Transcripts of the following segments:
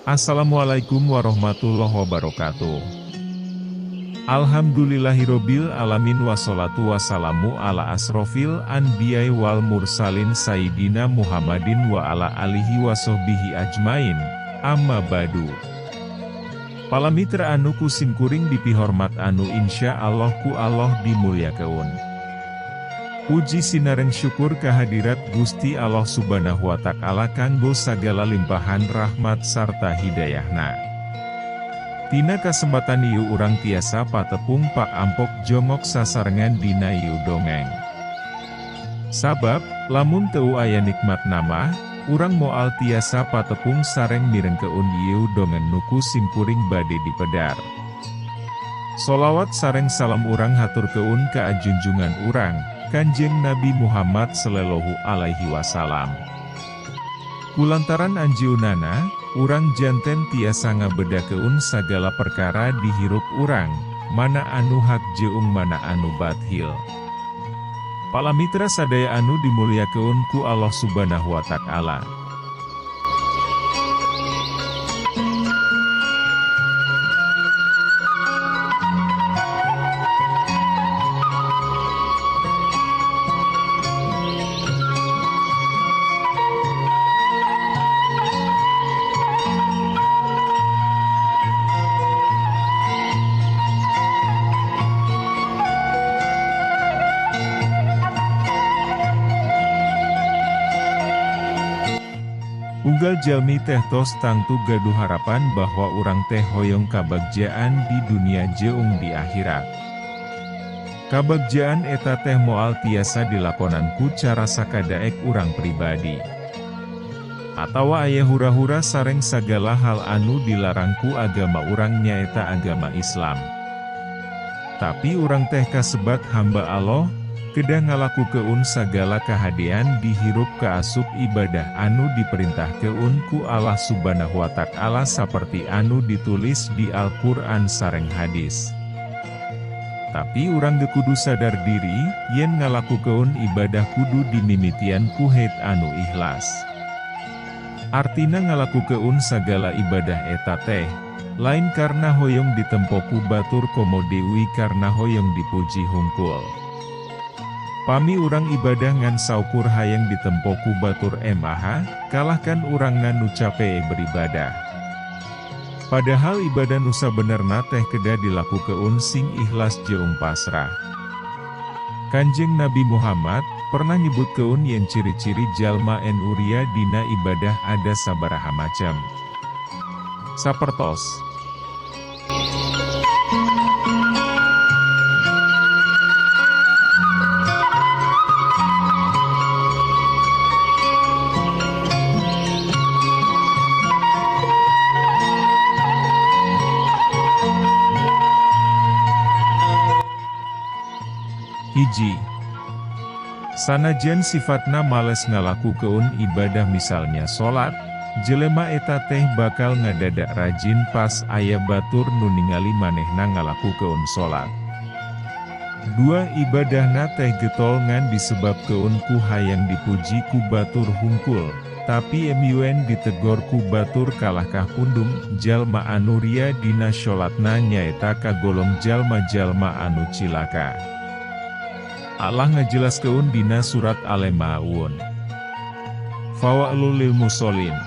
Assalamualaikum warahmatullahi wabarakatuh. Alhamdulillahirobbil alamin wassalatu wassalamu ala asrofil anbiya'i wal mursalin sayyidina Muhammadin wa ala alihi wasohbihi ajmain. Amma ba'du. Palamitra anu ku simkuring dipihormat anu insya Allah ku Allah dimulyakeun. Puji sinareng syukur kehadirat Gusti Allah Subhanahu wa Ta'ala kanggo sagala limpahan rahmat sarta hidayahna. Tina kasempatan ieu urang tiasa patepung Pak Ampok jongok sasarengan dina ieu dongeng. Sabab, lamun teu aya nikmat nama, urang moal tiasa patepung sareng mirengkeun ieu dongeng nuku simkuring bade dipedar. Solawat sareng salam urang haturkeun ka ajunjungan urang, Kanjeng Nabi Muhammad Sallallahu Alaihi Wasallam. Kulantaran anjeunana, urang janten tiasa ngabedakeun sagala perkara dihirup urang, mana anu hak jeung mana anu bathil. Palamitra sadaya anu dimulyakeun ku Allah Subhanahu wa Ta'ala. Unggal jalmi teh tos tangtu gaduh harapan bahwa urang teh hoyong kabagjaan di dunia jeung di akhirat. Kabagjaan eta teh moal tiasa dilakonan ku cara sakadaek urang pribadi. Atawa aya hura-hura sareng sagala hal anu dilarang ku agama urang nyaeta agama Islam. Tapi urang teh kasebat hamba Allah, kedah ngalakukeun sagala kahadean dihirup kaasup ibadah anu diperintahkeun ku Allah Subhanahu wa Ta'ala saperti anu ditulis di Al-Qur'an sareng hadis. Tapi urang ge kudu sadar diri, yen ngalakukeun ibadah kudu dimimitian ku hate anu ikhlas. Artina ngalakukeun sagala ibadah eta teh, lain karena hoyong ditempo ku batur komo deui karena hoyong dipuji hungkul. Pami urang ibadah ngan saukur hayang ditempo ku batur mah, kalahkan urang ngan nu cape beribadah. Padahal ibadah nu sabenerna teh kedah dilakukeun sing ikhlas jeung pasrah. Kanjeng Nabi Muhammad pernah nyebutkeun yen ciri-ciri jalma nu ria dina ibadah ada sabaraha macam. Sapertos. Hiji. Sanajan sifatna males ngalakukeun ibadah misalnya salat, jelema eta teh bakal ngadadak rajin pas aya batur nu ningali manehna ngalakukeun salat. Dua, ibadahna teh getol ngan disebabkeun ku hayang dipuji ku batur hungkul, tapi mun ditegor ku batur kalahkah pundung. Jalma anu ria dina salatna nyaeta kagolong jalma-jalma anu cilaka. Allah ngajelaskeun dina surat Al-Maun. Fawailul lil musholin.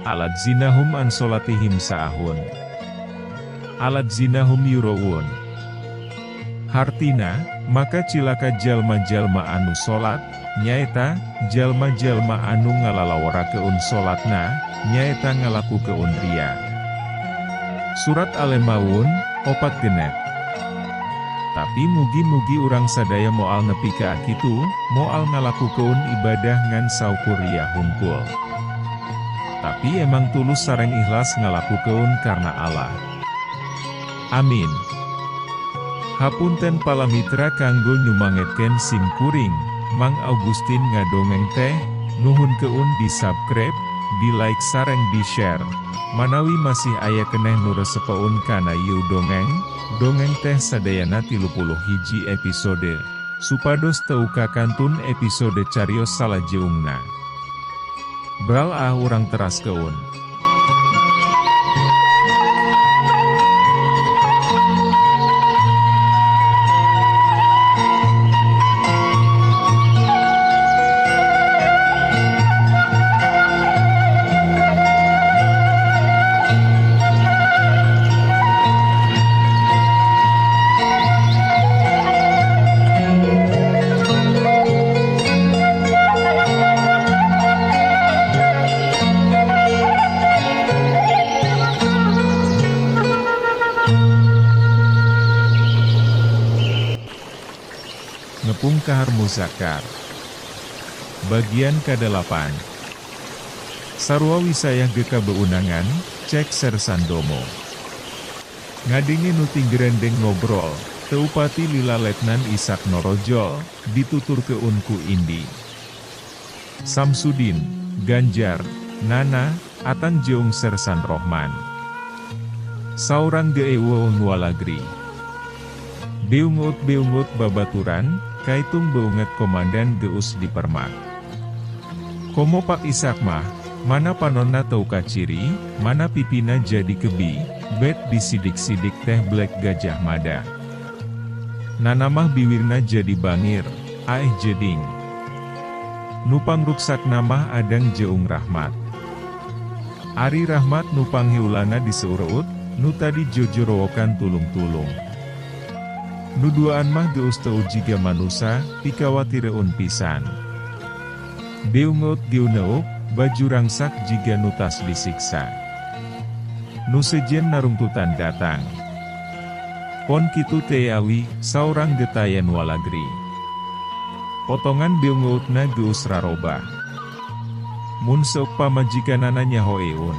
Aladzinahum an solatihim sa'ahun. Aladzinahum yuroun. Hartina, maka cilaka jalma-jalma anu solat, nyaeta jalma-jalma anu ngalalaworakeun solatna, nyaeta ngalakukeun ria. Surat Al-Maun, 4-6. Tapi mugi-mugi urang sadaya moal nepi ka kitu, moal ngalakukeun ibadah ngan saukur ria hungkul. Tapi emang tulus sareng ikhlas ngalakukeun karena Allah. Amin. Hapunten palamitra kanggo nyumangetkeun sim kuring, Mang Augustin ngadongeng teh, nuhunkeun di subscribe, di like sareng di share. Manawi masih aya keneh nu resepeun kana ieu dongeng, dongeng teh sadayana 31 episode, supados teu kakantun episode carios salajeungna. Bal ah urang teraskeun. Pangepung Kahar Muzakkar. Bagian ka-8. Sarua wisayah ge kabeunangan, cek Sersan Domo. Ngadenge nu tinggerendeng ngobrol, teupati lila Letnan Isak norojol, dituturkeun ku Indi. Samsudin, Ganjar, Nana, Atang jeung Sersan Rohman. Saurang ge eueuh walagri. Beungut-beungut babaturan, kaitung beunget komandan geus dipermak. Komo Pak Isak mah, mana panonna teu kaciri, mana pipina jadi kebi, bet disidik-sidik teh Black Gajah Mada. Nana mah biwirna jadi bangir, aeh jeding. Nu pangruksakna mah Adang jeung Rahmat. Ari Rahmat nu pangheulana diseureut, nu tadi jojorowokan tulung-tulung. Nu duaan mah geus teu jiga manusa, pikawatireun pisan. Beungeut geuneuk, baju rangsak jiga nu tas disiksa. Nu sejen narungtutan datang. Pon kitu teh awi, saurang getayan walagri. Potongan beungeutna geus rarobah. Mun seuk pamajikanana nyahoeun.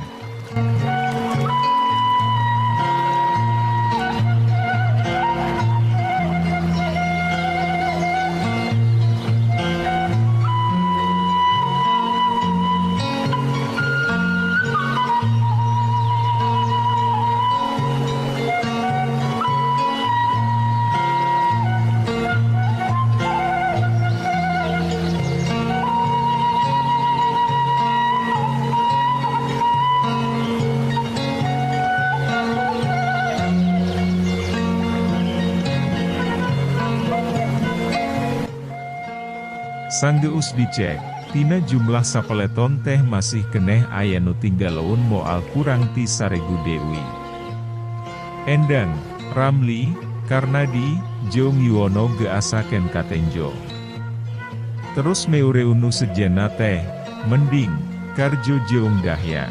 Sanggeus dicek, tina jumlah sapeleton teh masih keneh aya nu tinggaleun moal kurang ti 1000 deui. Endang, Ramli, Karnadi, jeung Yuwono ge asaken katenjo. Terus meureun nu sejenna teh, Mending, Karjo jeung Dahya.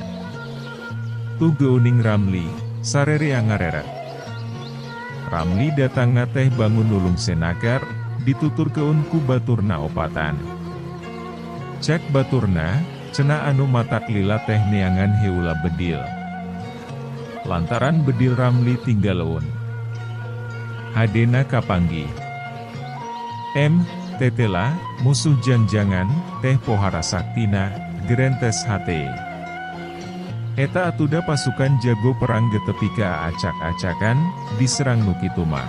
Tuh geuning Ramli, sarerea ngareret. Ramli datangna teh bangun nulung senagar, dituturkeun ku baturna opatan. Cek baturna, cenah anu matak lila teh neangan heula bedil. Lantaran bedil Ramli tinggaleun. Hadena kapanggih. M, tetela, musuh jangjangan, teh pohara saktina, gerentes hate. Eta atuda pasukan jago perang getepi ka acak-acakan, diserang nu kitu mah.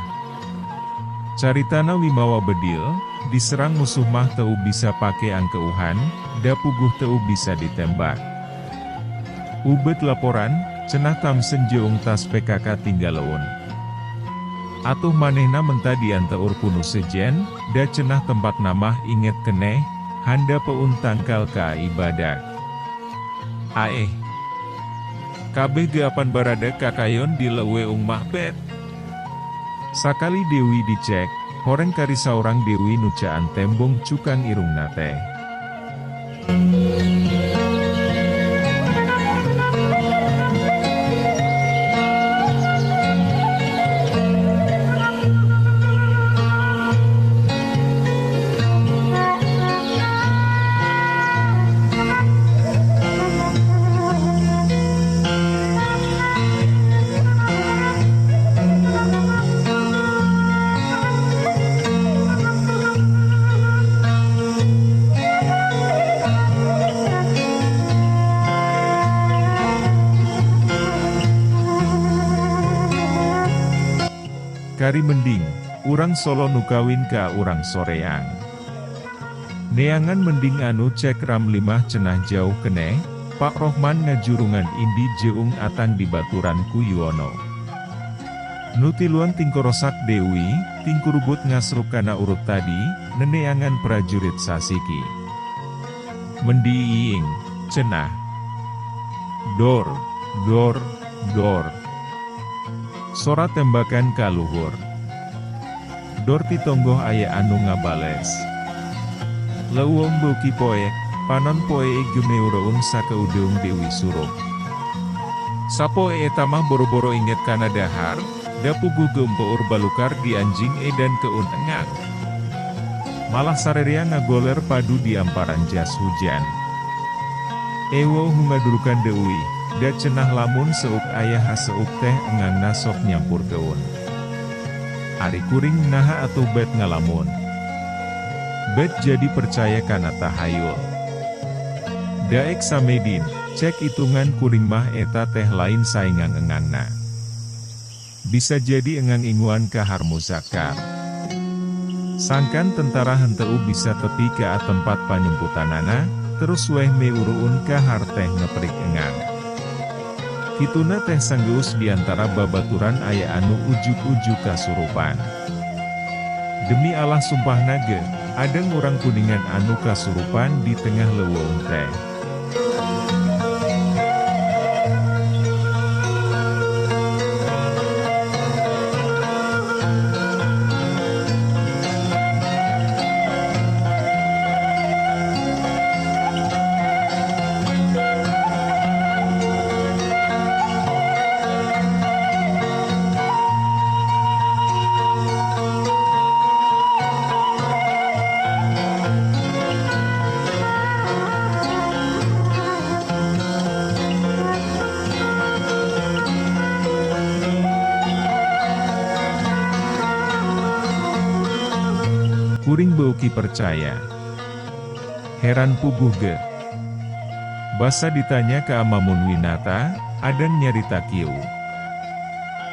Caritana wimawa bedil, diserang musuh mah teu bisa pake angkeuhan, da puguh teu bisa ditembak. Ubed laporan, cenah Tamsen jeung tas PKK tinggaleun. Atuh manehna menta dianteur ku nu sejen, da cenah tempat namah inget keneh, handapeun tangkal ka ibadah. Aeh. Kabeh geapan barada kakayon di leuweung mah bet. Sakali Dewi dicek, horeng kari saurang Dewi nu caan tembong cukang irungna teh. Kari mending, urang Solo nu kawin ka urang Soreang. Neangan mending anu cek Ramli mah cenah jauh keneh, Pak Rohman ngajurungan Indi jeung Atang dibaturan ku Yuwono. Nu tiluan tingkorosak Dewi, tingkurubut ngasruk kana urut tadi, neneangan prajurit sasiki. Mendiing, cenah. Dor, dor, dor. Sora tembakan ka luhur. Dor ti tonggoh aya anu ngabales. Leuweung beuki poek, panon poe gemeureun sakeudeung Dewi Suruh. Sapoe eta mah boro-boro inget kana dahar, da puguh geumpeur balukar di anjing edan keun engang. Malah sarerea ngagoler padu di amparan jas hujan. Ewo hungadurukan deui, da cenah lamun seuk ayah haseuk teh engangna sok nyampurkeun. Ari kuring naha atuh bet ngalamun. Bet jadi percaya kana tahayul. Daek Samedin, cek hitungan kuring mah eta teh lain saingan engangna. Bisa jadi engang inguan ka harmuzakar. Sangkan tentara henteu bisa tepi ka tempat panyemputanana, terus weh meuruun ka harteh ngeprik engang. Kituna teh sanggeus diantara babaturan aya anu ujug-ujug kasurupan. Demi Allah sumpah nage, adeng urang kuningan anu kasurupan di tengah leuweung teh. Kuring beuki percaya. Heran puguh ge. Basa ditanya ke Amamun Winata, adan nyarita kieu.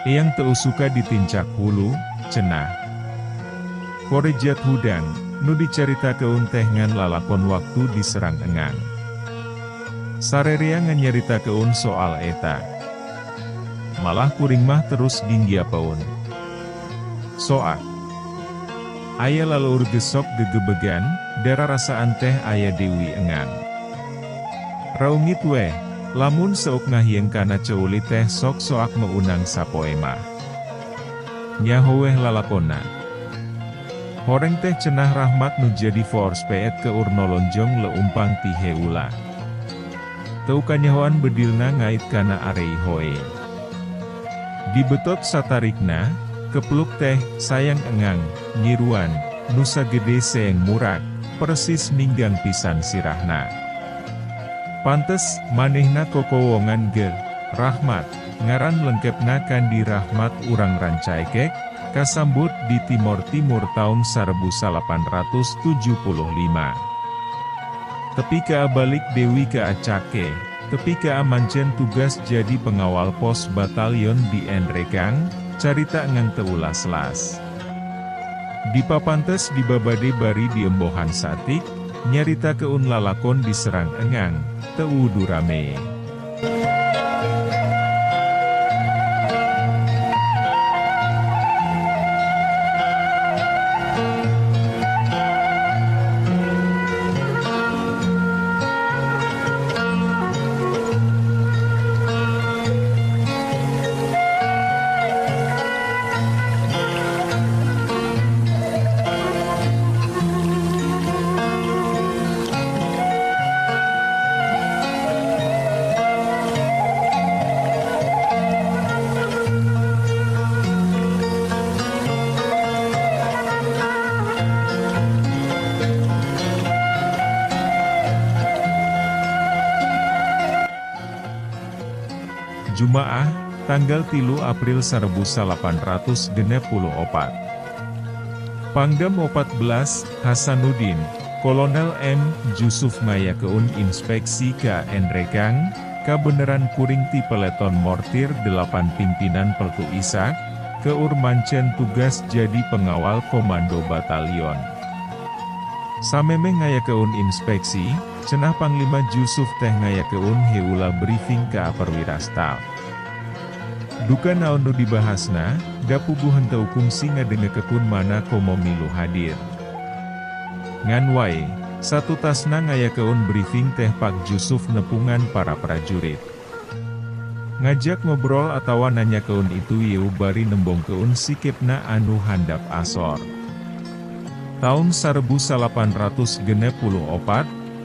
Eyang teu suka ditincak hulu, cenah. Korejat hudang, nu dicaritakeun teh ngan lalakon waktu diserang engang. Sarerea ngan nyaritakeun soal eta. Malah kuring mah terus ginggiapeun. Soak. Aya laleur gesok gegebegan, dararasaan teh aya Dewi Engang. Raungit weh, lamun seuk ngahieng kana ceuli teh sok soak meunang sapoe mah. Nyaho weh lalakonna. Horeng teh cenah rahmat nu jadi voorspeed keur nolonjong leumpang ti heula. Teu kanyahoan bedilna ngait kana arei hoe. Dibetot satarikna, kepluk teh, sayang engang, nyiruan, nusa gede seeng murak, persis ninggang pisan sirahna. Pantes, manehna kokowongan ge, Rahmat, ngaran lengkepna Kandi Rahmat urang Rancaekek, kasambut di Timor Timur tahun 1875. Tepi ka balik Dewi ka Acake, tepi ka mancen tugas jadi pengawal pos batalion di Enrekang, carita ngan teu ulas-las. Dipapantes di babade bari diembohan satik, nyarita keun lalakon diserang engang, teu durame. Jumaah, tanggal 3 April 1864. Pangdam 14, Hasanuddin, Kolonel M. Jusuf ngayakeun inspeksi ka Enrekang, kabeneran kuring ti peleton mortir 8 pimpinan Peltu Isak, keur mancen tugas jadi pengawal komando batalion. Samemeh ngayakeun inspeksi, cenah Panglima Jusuf teh ngayakeun heula briefing ka perwira staf. Duka naon nu dibahasna, da puguh henteu kungsi ngadengekekun mana komo milu hadir. Ngan wae, satutasna ngayakeun briefing teh Pak Jusuf nepungan para prajurit. Ngajak ngobrol atawa nanyakeun itu yeu bari nembongkeun sikepna anu handap asor. Taun 1864,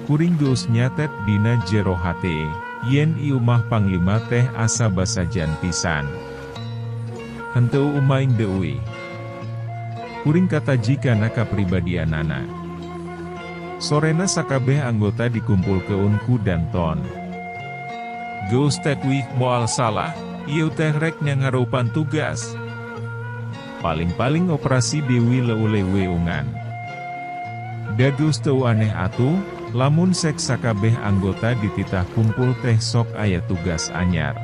kuring geus nyatet dina jero hate, yen ieu mah panglima teh asa basajan pisan. Henteu umaing deui. Kuring kataji kana kapribadianana. Sorena sakabeh anggota dikumpulkeun ku Danton. Geus teh wih moal salah, ieu teh rek nyangareupan tugas. Paling-paling operasi Dewi leuleweungan. Da geus teu aneh atuh, lamun sek sakabeh anggota dititah kumpul teh sok aya tugas anyar.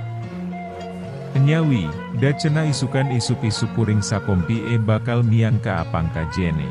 Nyawi, da cenah isukan isuk-isuk kuring sakompi e bakal miang ka apang kajene.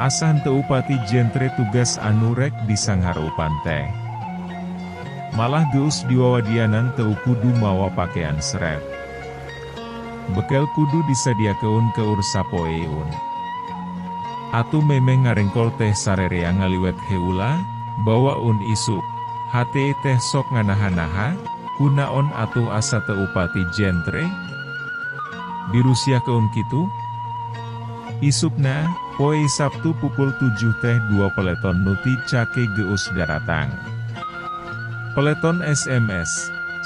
Asa henteu upati jentre tugas anu rek disanghareupan teh. Malah geus diwawadianan teu kudu mawa pakean seret. Bekel kudu disadiakeun keur sapoeun. Atuh memeh ngarengkol teh sarerea ngaliwet heula, bawaun isuk. Hate teh sok nganaha-naha, kunaon atuh asa teu upati jentre? Dirusiakeun kitu? Isukna, poe Sabtu pukul 7 teh 2 peleton nuti cake geus daratang. Peleton SMS,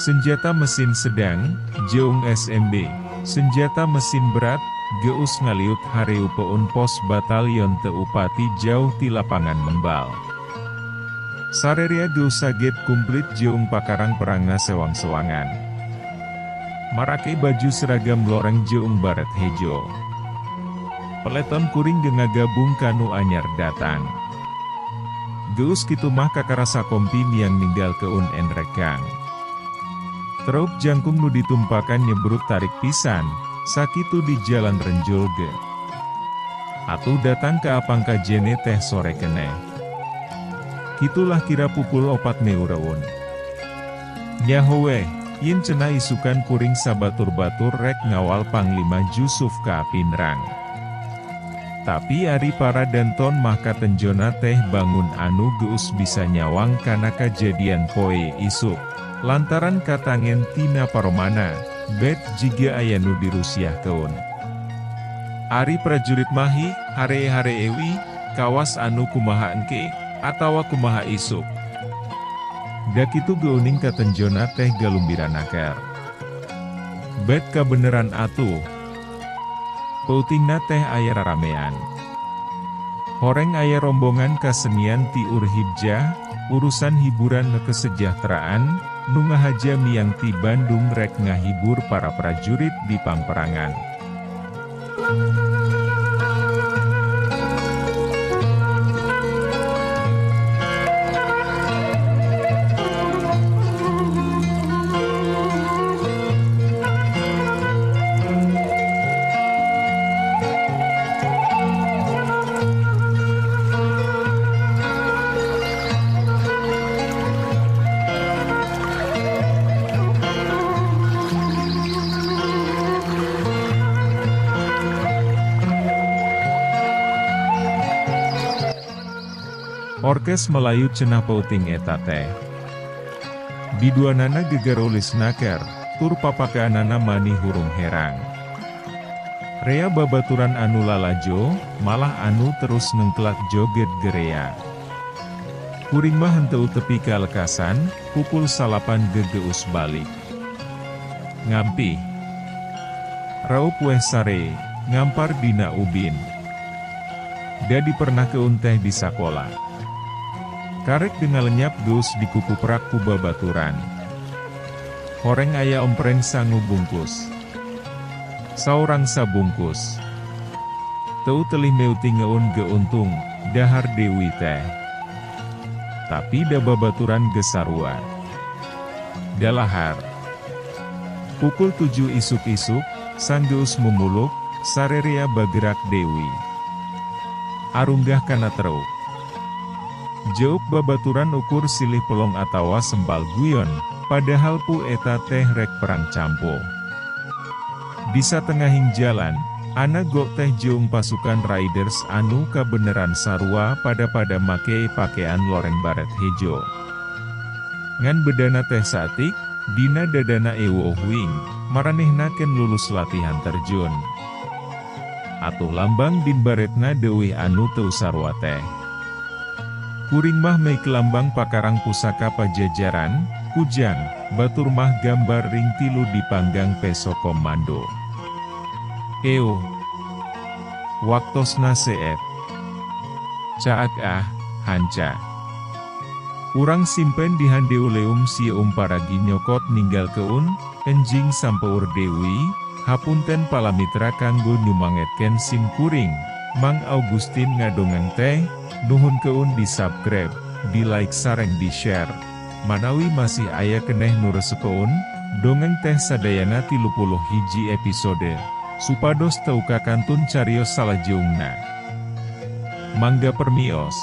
senjata mesin sedang, jeung SMB, senjata mesin berat, geus ngaliut hareupeun pos batalion teu upati jauh ti lapangan membal. Sarerea geus saget kumplit jeung pakarang perangna sewang-sewangan. Marake baju seragam loreng jeung baret hejo. Peleton kuring ge ngagabung kanu anyar datang. Geus kitu mah kakara sakompi miang ninggalkeun enrekang. Truk jangkung nu ditumpakan nyebrut tarik pisan, sakitu di jalan renjul ge. Atuh datang ke apang kajene teh sore keneh. Kitulah kira pukul 4 meureun. Nyaho weh, yen cenah isukan kuring sabatur-batur rek ngawal Panglima Jusuf ka Pinrang. Tapi ari para danton mah katenjona teh bangun anu geus bisa nyawang kana kajadian poe isuk. Lantaran katangen tina paromana, bet jiga aya nu dirusiahkeun. Ari prajurit mahi, hare-hare ewi, kawas anu kumaha engke, atawa kumaha isuk. Da kitu geuning katenjona teh galumbiranaker. Bet kabeneran atuh. Peutingna teh aya raramean. Horeng aya rombongan kasenian ti Urhibjah, urusan hiburan kesejahteraan, nu ngahaja miang ti Bandung rek ngahibur para prajurit di pangperangan. Orkes Melayu cenah peuting eta teh. Diduanana gegarulis naker, tur papakaanana mani hurung herang. Rea babaturan anu lalajo, malah anu terus nengklak joget gerea. Kuring mah henteu tepi kalekasan, pukul 9 gegeus balik. Ngampih. Raup weh sare, ngampar dina ubin. Da dipernahkeun teh di sakola. Karek dengalenyap geus dikukuprak ku babaturan. Horeng aya ompreng sangu bungkus. Saurang sabungkus. Teu telih meuti ngeun geuntung, dahar dewi teh. Tapi da babaturan gesarua. Dalahar. Pukul 7 isuk-isuk, sanggeus mumuluk, sarerea bagerak dewi. Arunggah kana teruk. Jeuk babaturan ukur silih pelong atawa sempal guyon, padahal pu eta teh rek perang campuh. Di satengahing jalan, Ana gok teh jeung pasukan Riders anu kabeneran sarua pada-pada make pakean loreng baret hejo. Ngan bedana teh satik, dina dadana ewuh wing, maranehna ken lulus latihan terjun. Atuh lambang din baretna deuih anu teu sarua teh. Kuring mah make lambang pakarang pusaka Pajajaran, kujang, batur mah gambar ring 3 dipanggang peso komando. Eo. Waktosna seet. Caak ah, hanca. Urang simpen di handeuleum sieum paragi nyokot ninggalkeun, enjing sampeur deui, hapunten palamitra kanggo nyumangetken sim kuring, Mang Augustin ngadongeng teh, nuhunkeun di subscribe, di like sareng di share. Manawi masih aya keneh nu resepeun, dongeng teh sadayana 31 episode. Supados teu kakantun carios salajeungna. Mangga permios.